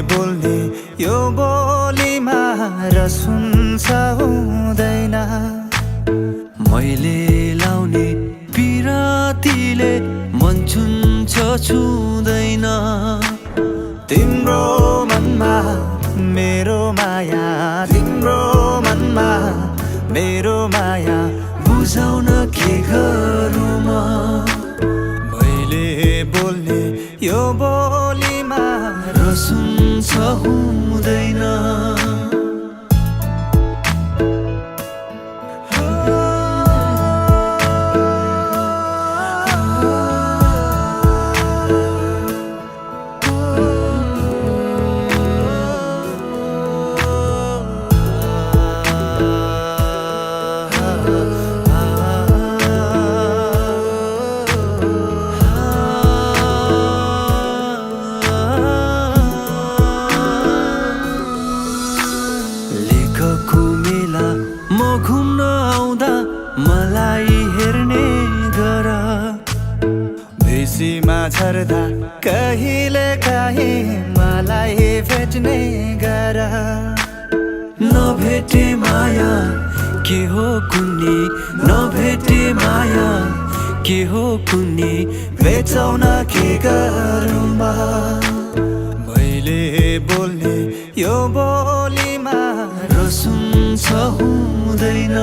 बोल्ने यो बोलीमा र सुन्छ हुँदैन। मैले लाउने पिरातीले मन छुन्छ छुँदैन। तिम्रो मनमा मेरो माया, तिम्रो मनमा मेरो माया, बुझाउन के गरौँ म? मैले बोल्ने यो बोलीमा र सुन्छ हुँदैन। घुम्न आउँदा मलाई हेर्ने गर, बेसीमा झर्दा कहिले काहीँ मलाई भेट्ने गर। नभेटे माया के हो कुन्नी, नभेटे माया के हो कुन्नी, बेचाउन के गरौँ म? मैले बोल्ने यो बोलीमा र सुन्छ हुँदैन।